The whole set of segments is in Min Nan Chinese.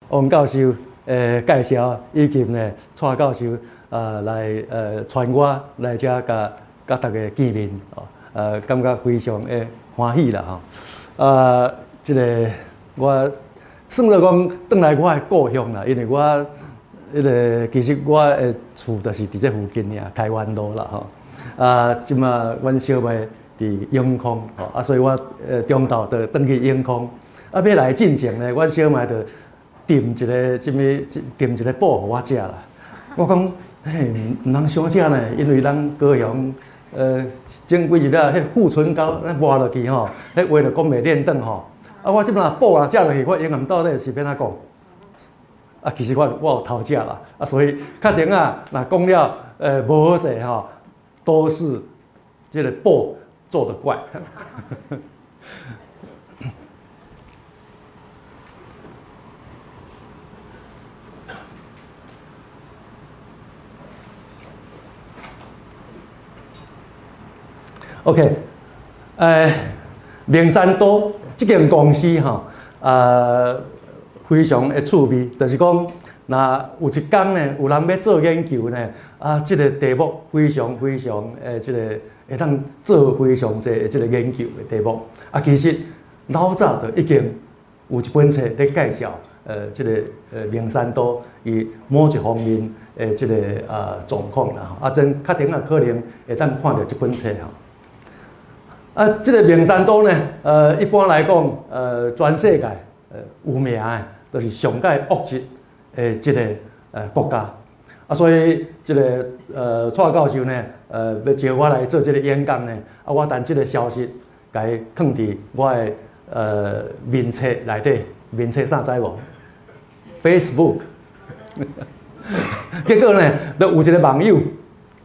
王教授的介紹，以及呢蔡教授來傳我來遮佮佮大家見面，哦，感覺非常的歡喜啦吼。啊，這个我算做講轉來我的故鄉啦，因為我彼个其實我的厝就是佇這附近爾，開元路啦吼。啊，這馬阮小妹佇永康，吼，啊，所以我中晝就轉去永康。啊，欲來進前呢，阮小妹就訂一个啥物，訂一个布予我食啦。我講，嘿，毋通傷食呢，因為咱高雄，前幾日啊，彼護唇膏咱抹落去吼，彼話就講袂練轉吼。啊，我這擺布若食落去，我永遠到底是欲按怎講？啊，其實我有偷食啦，啊，所以確定啊，若講了，無好勢吼，都是這个布做的怪。OK，明山多這間公司吼，非常的趣味，就是講，若有一天呢，有人欲做研究呢，啊，這个題目非常非常的這个會當做非常濟的這个研究的題目。啊，其實老早就已經有一本冊咧介紹，這个明山多伊某一方面的這个狀況啦。啊，真確定啊，可能會當看著這本冊吼。啊，這个明山多呢，一般來講，全世界有名的，就是上蓋惡質的這个國家。啊，所以這个蔡教授呢，欲招我來做這个演講呢，啊，我等這个消息，共伊囥佇我的面冊內底，面冊啥知無？Facebook。結果呢，就有一个網友，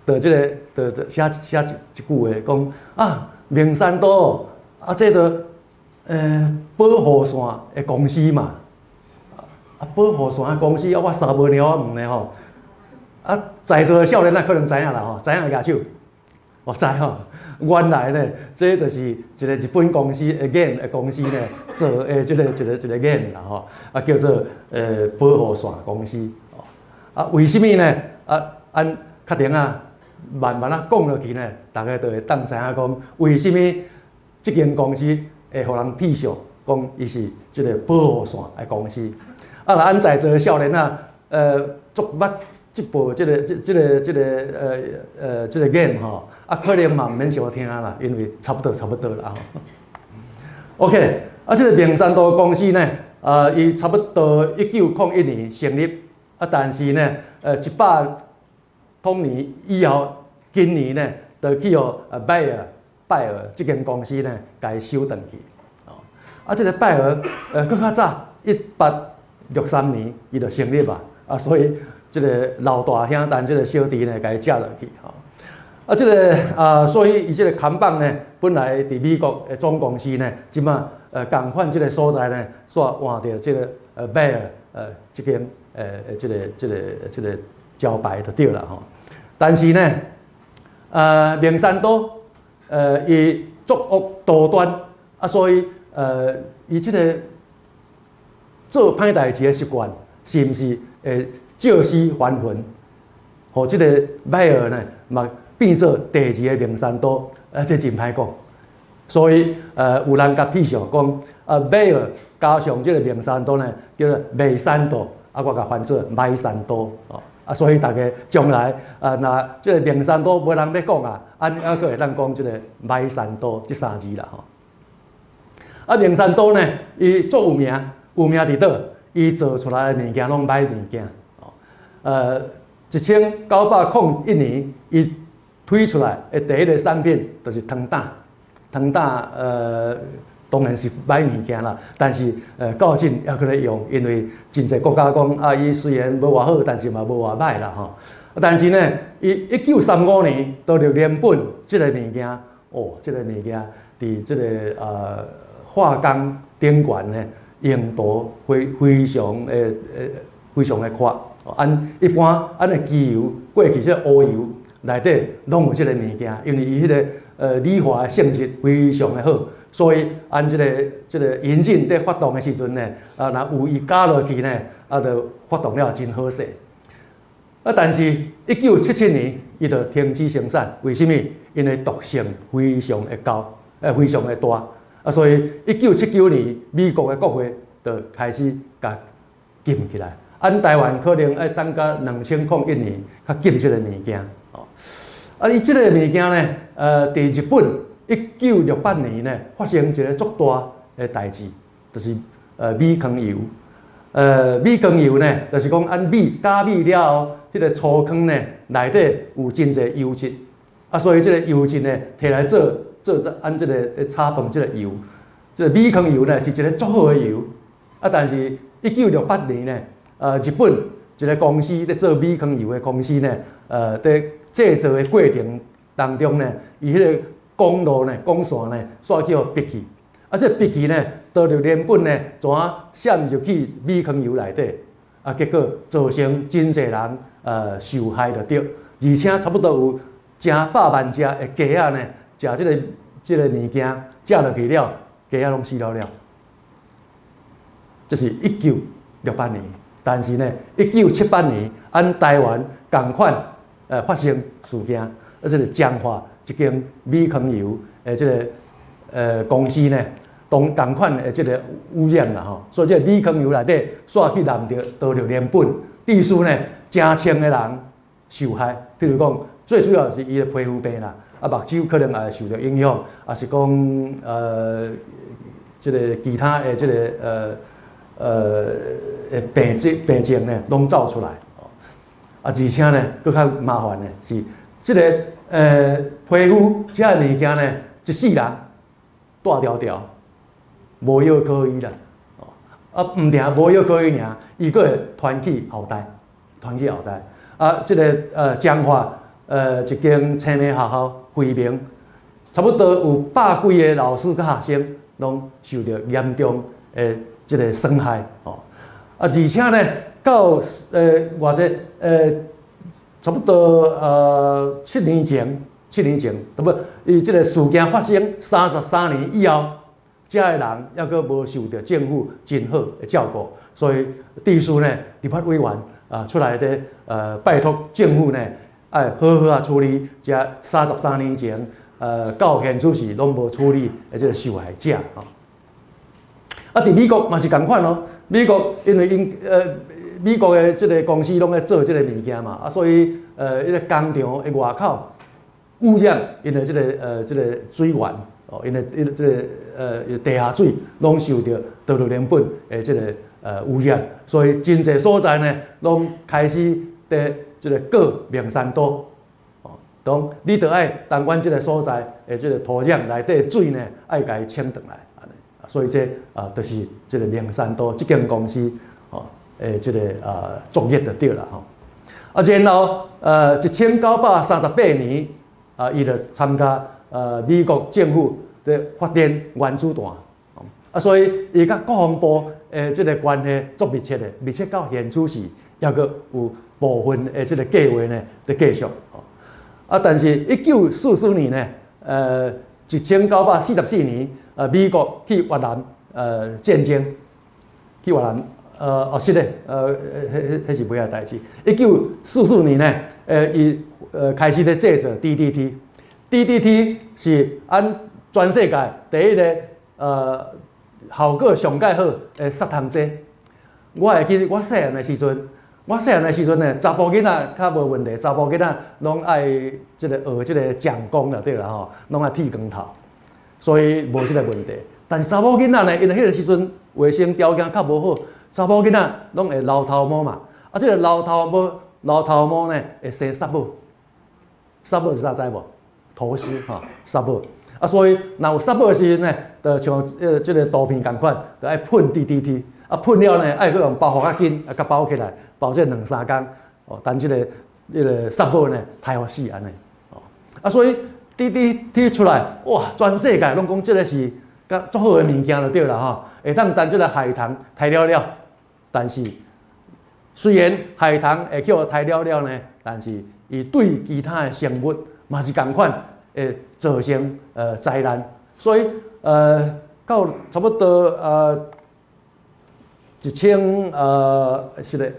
就這个，就寫寫一句話，講啊。明山多啊，這个保護傘的公司嘛，啊，保護傘的公司啊，我三無貓仔問咧吼，啊，在座的少年仔可能知影啦吼，知影舉手，我知吼，原來呢，這就是一个日本公司的 game 的公司呢做的這个一个一个 game 啦吼，啊，叫做保護傘公司，啊，為什麼呢？啊，按確定啊。慢慢仔講落去呢，大家就會當知影講，為啥物這間公司會予人恥笑，講伊是這个保護傘的公司。啊，若按在座的少年仔，足捌這部這个、這、這个、這个、這个 game 吼，啊，可能嘛毋免相聽啦，因為差不多、差不多啦吼。OK，啊，這个明山多公司呢，伊差不多1901年成立，啊，但是呢，100年以後，今年呢，就去予拜耳拜耳這間公司呢，共伊收轉去。哦，啊，這个拜耳，閣較早，1863年，伊就成立啊，啊，所以這个老大兄等這个小弟呢，共伊食落去。吼，啊，這个啊，所以伊這个扛棒呢，本來佇美國的總公司呢，這馬仝款這个所在呢，煞換著這个拜耳這間這个這个這个招牌就對啦吼。但是呢，明山多，伊作惡多端，啊，所以伊這个做歹代誌的習慣，是毋是會借屍還魂？予這个拜耳呢，嘛變做第二个明山多，啊，這真歹講。所以，有人共恥笑講，啊，拜耳加上這个明山多呢，叫做美山多，啊，我共翻做歹山多，哦。啊，所以大家將來啊，若這个明山多無人欲講啊，按猶閣會當講這个歹山多這三字啦吼。啊，明山多呢，伊足有名，有名佇佗？伊做出來的物件攏歹物件。哦，1901年，伊推出來的第一个產品就是糖膽，糖膽當然是歹物件啦，但是到今猶閣咧用，因為真濟國家講啊，伊雖然無偌好，但是嘛無偌歹啦吼。但是呢，伊1935年都著連本這个物件，哦，這个物件佇這个化工頂懸呢，用途非非常的非常的闊。按一般按的機油過去這个烏油內底攏有這个物件，因為伊彼个理化的性質非常的好。所以按這個引擎佇發動的時陣呢，啊，若有伊加落去呢，啊，就發動了真好勢。啊，但是1977年，伊就停止生產，為啥物？因為毒性非常的高，非常的大。啊，所以1979年，美國的國會就開始共禁起來。按台灣可能愛等到2001年，才禁這個物件。哦，啊，伊這個物件呢，佇日本1968年呢，發生一個足大的代誌，就是米糠油。米糠油呢，就是講按米加米了後，彼個粗糠呢內底有真濟油脂，啊，所以這個油脂呢，提來做做按這個炒飯這個油，這個米糠油呢是一個足好的油，啊，但是1968年呢，日本一個公司咧做米糠油的公司呢，佇製造的過程當中呢，伊彼個管路呢、管線呢，煞去予閉去，啊，這個閉去呢，多氯聯苯呢，怎滲入去米糠油內底，啊，結果造成真濟人受害就對，而且差不多有成百萬隻的雞仔呢，食這個物件，食落去了，雞仔攏死了了。這是1968年，但是呢，1978年，按台灣仝款發生事件，啊，這個彰化一間米糠油的這個公司呢，同仝款的這個污染啦吼，所以這個米糠油內底煞去摠著多氯聯苯，致使呢成千个人受害。譬如講，最主要是伊的皮膚病啦，啊，目睭可能也會受著影響，抑是講這個其他的這個病症呢，攏走出來。啊，而且呢，閣較麻煩的是，這個皮膚這个物件呢，一世人帶牢牢，無藥可醫啦。啊，毋定無藥可醫爾，伊閣會傳去後代，傳去後代。啊，這個彰化一間青美學校惠明，差不多有百幾个老師佮學生，攏受著嚴重的這個損害。哦，啊，而且呢，到偌濟差不多7年前，7年前，對不？伊這個事件發生33年以後，遮的人猶閣無受著政府真好的照顧，所以致使呢，立法委員啊出來佇拜託政府呢，愛好好啊處理這33年前到現此時攏無處理的這個受害者吼。啊，佇美國嘛是仝款哦，美國因為𪜶美國的這個公司攏咧做這個物件嘛，啊，所以彼個工廠的外口污染，𪜶的這個水源哦，𪜶的這個地下水攏受著多氯聯苯的這個污染，所以真濟所在呢，攏開始佇這個告孟山都，哦，講你著愛當阮這個所在的這個土壤內底水呢，愛共伊清轉來，按呢，所以這啊，就是這個孟山都這間公司哦的這個作業就對啦吼。啊，然後1938年啊，伊就參加美國政府佇發展原子彈，啊，所以伊佮國防部的這個關係足密切的，密切到現此時，猶閣有部分的這個計劃呢佇繼續。啊，但是1944年呢，1944年，美國去越南戰爭，去越南，哦，是的，彼彼是尾仔代誌。1944年呢，伊開始咧製造 DDT，DDT 是按全世界第一个效果上蓋好的殺蟲劑。我會記得我細漢的時陣，我細漢的時陣呢，查埔囡仔較無問題，查埔囡仔攏愛這個學這個蔣公就對啦吼，攏愛剃光頭，所以無這個問題。但是查某囡仔呢，因為彼個時陣衛生條件較無好，查某囡仔攏會留頭毛嘛，啊，這個留頭毛，留頭毛呢會生虱母，虱母是啥知無？頭虱吼，虱母。啊，所以若有虱母的時陣呢，就像這個圖片仝款，就愛噴 DDT，啊噴了呢，愛閣用包覆仔巾啊共包起來，包這兩三工，哦，等這個彼个虱母呢刣予死按呢，哦，啊所以 DDT 出來，哇，全世界攏講這個是較足好的物件就對啦吼，會當等這個害蟲刣了了，但是雖然害蟲會去予刣了了呢，但是伊對其他的生物嘛是仝款會造成災難，所以到差不多一千是咧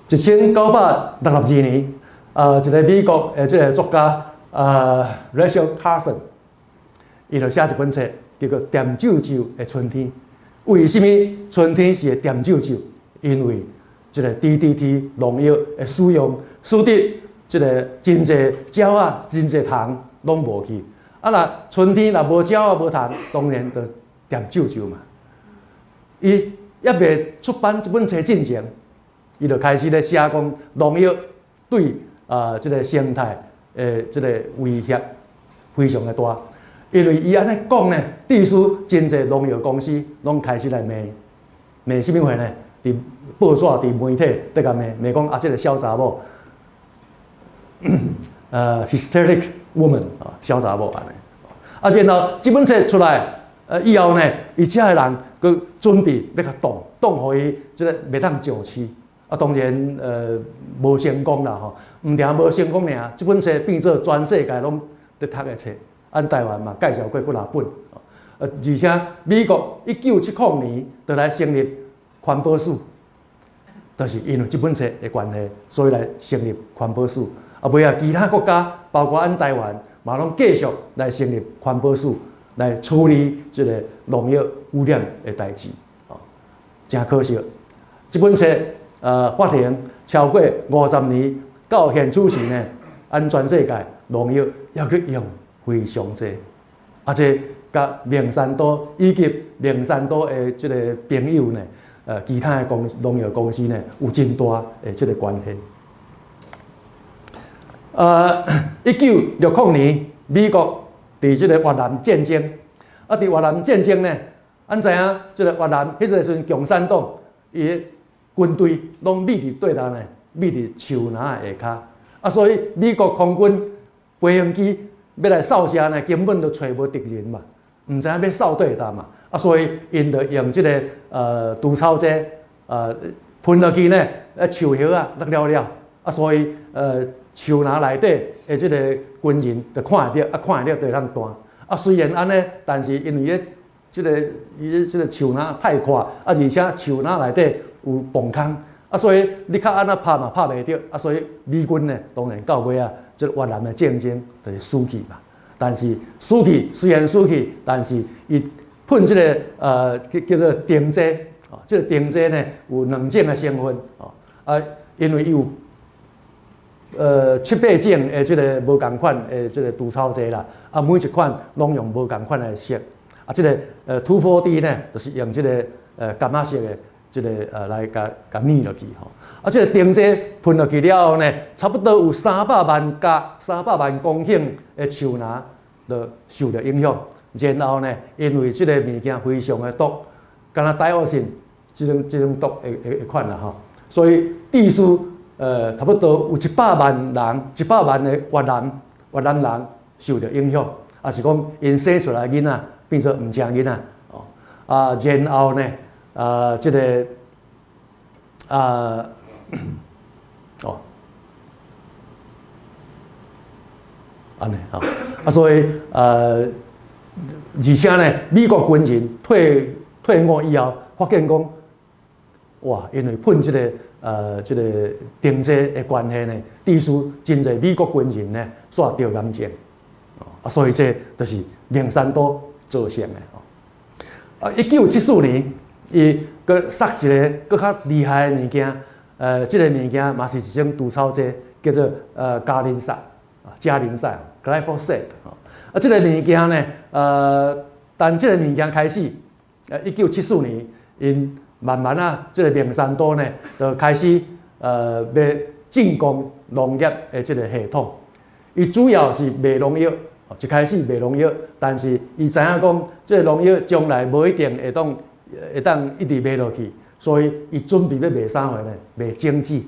1962年，一个美國的這個作家Rachel Carson，伊就寫一本冊叫做《恬皺皺的春天》。為什麼春天是會恬皺皺？因為這個 DDT 農藥的使用，使得這個真濟鳥仔、真濟蟲攏無去。啊，若春天若無鳥仔無蟲，當然就恬皺皺嘛。伊猶未出版這本冊進前，伊就開始咧寫講農藥對這個生態的這個威脅非常的大。因為伊按呢講呢，致使真濟農藥公司攏開始來罵，罵啥物話呢？佇報紙、佇媒體佇共罵，罵講啊，這個痟查某，hysteric woman 啊，痟查某按呢。啊，然後這本冊出來，以後呢，伊遮的人閣準備欲共擋，擋予伊這個袂當上市。啊，當然，無成功啦吼，毋定無成功爾，這本冊變做全世界攏佇讀的冊，按台灣嘛介紹過幾若本。而且美國1970年就來成立環保署，就是因為這本冊的關係，所以來成立環保署。啊，尾仔其他國家，包括按台灣，嘛攏繼續來成立環保署來處理這個農藥污染的代誌。哦，誠可惜，這本冊。發行超過50年，到現此時呢，按全世界農藥猶閣用非常濟，啊，這佮孟山都以及孟山都的這個朋友呢，其他的公農藥公司呢，有真大的這個關係。1960年，美國佇這個越南戰爭，啊，佇越南戰爭呢，咱知影這個越南彼個時陣共產黨伊軍隊攏秘佇對佗呢，秘佇樹林的下跤，啊，所以美國空軍飛行機欲來掃射呢，根本就揣無敵人嘛，毋知影欲掃佗佗嘛，啊，所以𪜶就用這個除草劑，噴落去呢，樹葉仔落了了，啊，所以樹林內底的這個軍人就看會著，啊，看會著就會當彈，啊，雖然按呢，但是因為這個伊這個樹林太闊，啊，而且樹林內底有磅空，啊，所以你較按怎拍嘛拍袂著，啊，所以美軍呢，當然到尾啊，這個越南的戰爭就是輸去嘛。但是輸去雖然輸去，但是伊噴這個叫叫做定劑，哦，這個定劑呢有兩種的成分，哦，啊，因為伊有七八種的這個無仝款的這個除草劑啦，啊，每一款攏用無仝款的色，啊，這個2,4-D 呢，就是用這個柑仔色的。這個來共共染落去吼，啊，這個定劑噴落去了後呢，差不多有300萬甲300萬公頃的樹林就受著影響。然後呢，因為這個物件非常的毒，敢若 dioxin 這種毒的款啦吼，所以致使差不多有100萬人，100萬的越南人受著影響，啊是講𪜶生出來的囡仔變做毋正囡仔哦，啊，然後呢？這個啊，哦，按呢吼，啊，所以而且呢，美國軍人退伍以後，發現講，哇，因為噴這個定劑的關係呢，致使真濟美國軍人呢，煞著癌症，啊，所以這就是孟山都造成的。啊，1974年。伊閣撒一個閣較厲害的物件，這個物件嘛是一種除草劑，叫做加林薩，加林薩（glyphosate）。啊，這個物件呢，但這個物件開始，1974年，𪜶慢慢啊，這個孟山都呢，就開始欲進攻農業的這個系統。伊主要是賣農藥，一開始賣農藥，但是伊知影講，這個農藥將來無一定會當一直賣落去，所以伊準備欲賣啥貨呢？賣種子，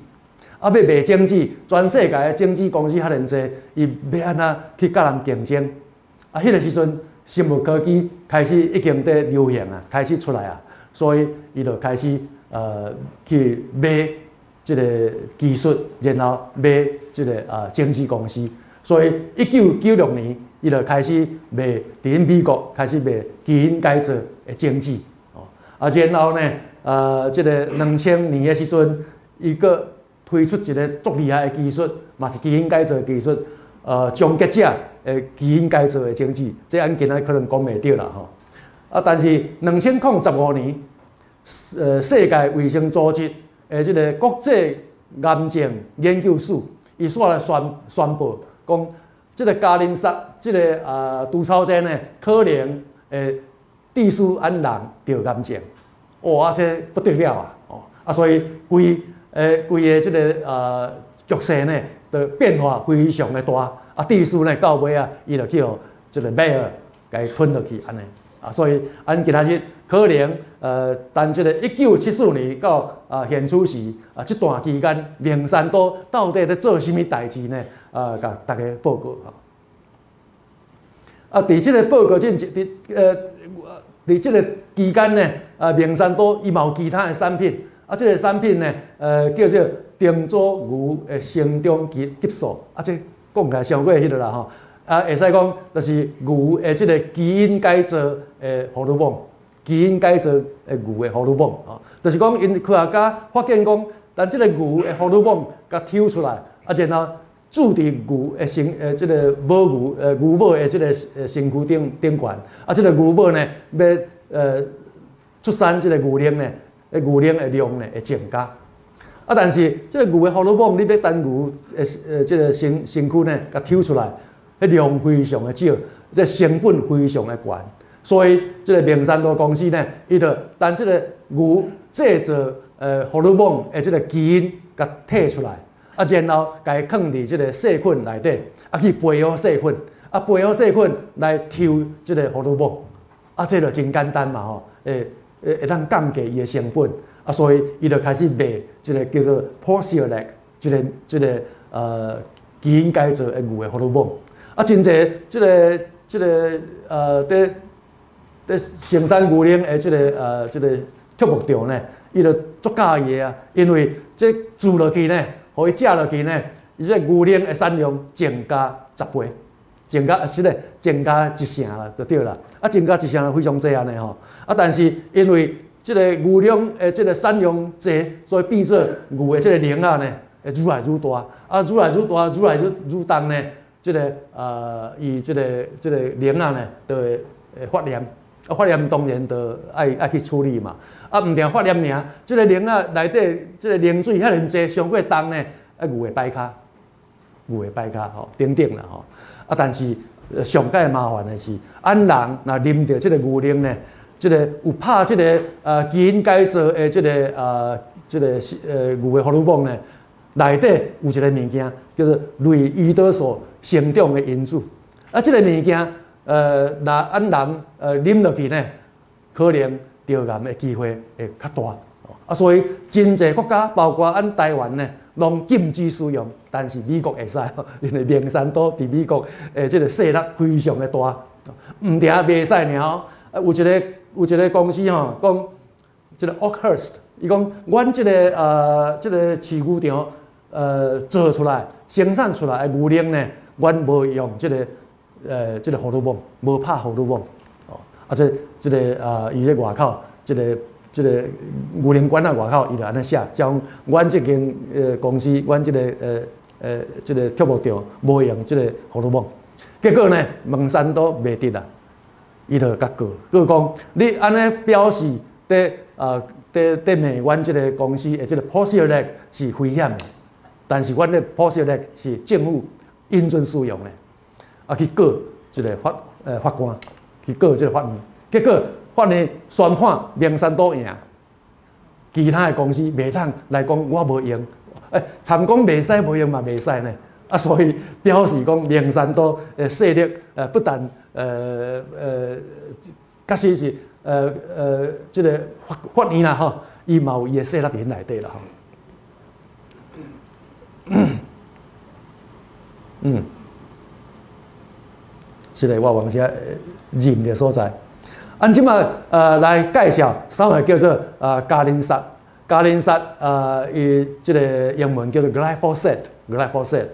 啊，欲賣種子，全世界的種子公司遐爾濟，伊欲按怎去佮人競爭？啊，彼個時陣生物科技開始已經佇流行啊，開始出來啊，所以伊就開始去買這這个技術，然後買這个種子公司。所以1996年，伊就開始賣，佇美國開始賣基因改造的種子。哦，然後呢，這个2000年的時陣，伊閣推出一个足厲害的技術，嘛是基因改造的技術，終結者的基因改造的種子，這按今仔可能講袂著啦吼。但是2015年，世界衛生組織的這个國際癌症研究所，伊煞來宣布講，這个加林殺，這个除草劑呢，可能會致使按人著癌症。哇，這不得了啊！哦，所以規個這个局勢呢，就變化非常的大。致使呢，到尾啊，伊就去予這个貝爾共吞落去按呢。所以按今仔日可能等這个1974年到現此時這段期間，孟山都到底咧做啥物代誌呢？共大家報告吼。佇這个報告進前，佇這个期間呢，孟山都伊嘛有其他的產品，這个產品呢，叫做重組牛的成長激素，這講起來傷過彼落啦吼。會使講就是牛的這个基因改造的荷爾蒙，基因改造的牛的荷爾蒙啊，就是講𪜶科學家發現講，當這个牛的荷爾蒙共抽出來，然後注佇牛的身這个母牛牛母的這个身軀頂懸，這个牛母呢欲出產這个牛奶呢，牛奶的量呢會增加。但是這个牛的荷爾蒙，你欲等牛的這个身軀呢，共抽出來，彼量非常的少，這成本非常的懸，所以這个孟山都公司呢，伊就等這个牛製造荷爾蒙的這个基因，共提出來，然後共伊囥佇這个細菌內底，去培養細菌，培養細菌來抽這个荷爾蒙，這就真簡單嘛吼，會當降低伊的成本，所以伊就開始賣這个叫做 Posilac 這个基因改造的牛的荷爾蒙。真濟這个佇生產牛奶的這个畜牧場呢，伊就足佮意的啊，因為這注落去呢，予伊食落去呢，伊這个牛奶的產量增加10倍，增加是咧，增加一成啦，就對啦。增加一成非常濟按呢吼。但是因為這个牛奶的這个產量濟，所以變做牛的這个奶仔呢，會愈來愈大。愈來愈大，愈來愈重呢。這个伊這个奶仔呢，就會發炎，發炎當然就愛去處理嘛。毋定發炎爾，這个奶仔內底這个奶水遐爾濟，傷過重呢，牛會掰跤，牛會掰跤吼，等等啦吼。但是上蓋麻煩的是，按人若啉著這个牛奶呢，這个有拍這个基因改造的這个牛的荷爾蒙呢，內底有一个物件叫做類胰島素成長的因子，這个物件，若按人啉落去呢，可能著癌的機會會較大。所以真濟國家，包括按台灣呢，攏禁止使用，但是美國會使，因為孟山都佇美國的這个勢力非常的大，毋定袂使爾哦。有一个公司吼，講這个 Oakhurst，伊講阮這个飼牛場做出來生產出來的牛奶呢，阮無用這个荷爾蒙，無拍荷爾蒙，哦，這个伊咧外口，這個牛奶罐仔外口，伊就按呢寫，講阮這間公司，阮這個畜牧場無用這个荷爾蒙，結果呢，孟山都袂得啦，伊就共告，告講你按呢表示佇罵阮這个公司的這个 Posilac 是危險的，但是阮的 Posilac 是政府允准使用的，去告這个法官，去告這个法院，結果法院宣判孟山都贏，其他的公司袂當來講我無用，參講袂使無用嘛袂使呢，所以表示講孟山都的勢力不但確實是這个法院啦吼，伊嘛有伊的勢力佇內底啦吼。是的，我往下認的所在。按這馬來介紹，啥物叫做加林殺？加磷殺啊，伊這个英文叫做 glyphosate，glyphosate。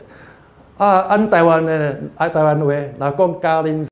啊，按台灣的啊，台灣話，若講加磷